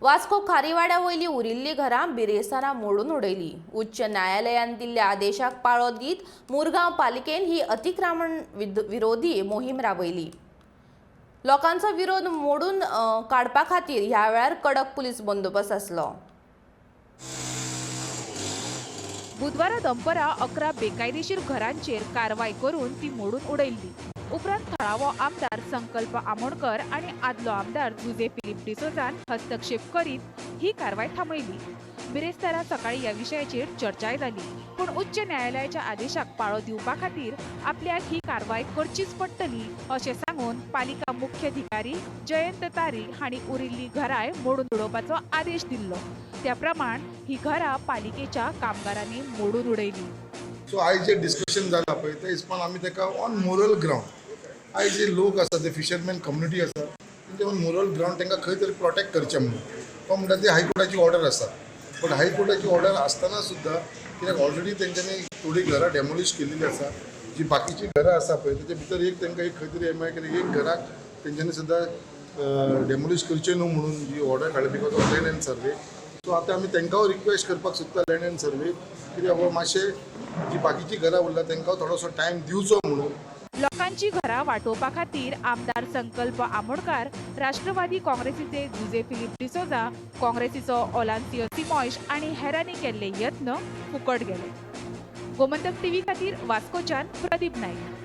वास्को खारीवाड्या वयली उरिल्लीं घरां बिरेस्तारा मोडून उडयली. उच्च न्यायालयान दिल्ल्या आदेशाक पाळो दीत मुरगांव पालिकेन ही अतिक्रमण विरोधी मोहीम राबयली. लोकांचो विरोध मोडून काडपा खातीर ह्या वेळार कडक पुलीस बंदोबस्त आसलो. बुधवारा दनपरां 11 बेकायदेशीर घरांचेर कारवाय करून ती मोडून उडयल्ली. उपरांत थळावो आमदार संकल्प आमोणकर आनी आदलो आमदार जुझे फिलीप डिसोझान हस्तक्षेप करीत ही कारवाय थांबयली. बिरेस्तारा सकाळी ह्या विशयाचेर चर्चाय जाली, पूण उच्च न्यायालयाच्या आदेशाक पाळो दिवपा खातीर आपल्याक ही कारवाय करचीच पडटली अशें सांगून पालिका मुख्याधिकारी जयंत तारी हांणी उरिल्ली घरांय मोडून उडोवपाचो आदेश दिल्लो. त्या प्रमाण ही घरां पालिकेच्या कामगारांनी मोडून उडयली. सो आयज जे डिस्कशन जालां पळय, त्या हिसपान आमी ताका ऑन मोरल ग्रावंड, आयज जे लोक आसा, ते फिशरमॅन कम्युनिटी आसा, तेंचे ऑन मोरल ग्रावंड तांकां खंय तरी प्रोटेक्ट करचें म्हणून. तो म्हणटा ती हायकोर्टाची ऑर्डर आसा, बट हायकोर्टाची ऑर्डर आसतना सुद्दां, कित्याक ऑलरेडी तेंच्यांनी थोडीं घरां डेमोलिश केलेली आसा. जी बाकीची घरां आसा पळय, तेच्या भितर एक तांकां एक खंय तरी एम I केलें, एक घराक तेंच्यांनी सुद्दां डेमोलिश करचें न्हू म्हणून जी ऑर्डर काडली because of land and survey. So आतां आमी तांकां रिक्वेस्ट करपाक सोदता लँड एंड सर्वे, कित्याक बाबा मातशें जी बाकीची घरां उरला तांकां थोडोसो टायम दिवचो म्हणून. लोकांची घरां वाटोवपा खातीर आमदार संकल्प आमोणकार, राष्ट्रवादी काँग्रेसीचे जुझे फिलीप डिसोझा, काँग्रेसीचो ओलान्सियो सिमॉयश आनी हेरांनी केल्ले यत्न फुकट गेले. गोमंतक टीव्ही खातीर वास्कोच्यान प्रदीप नायक.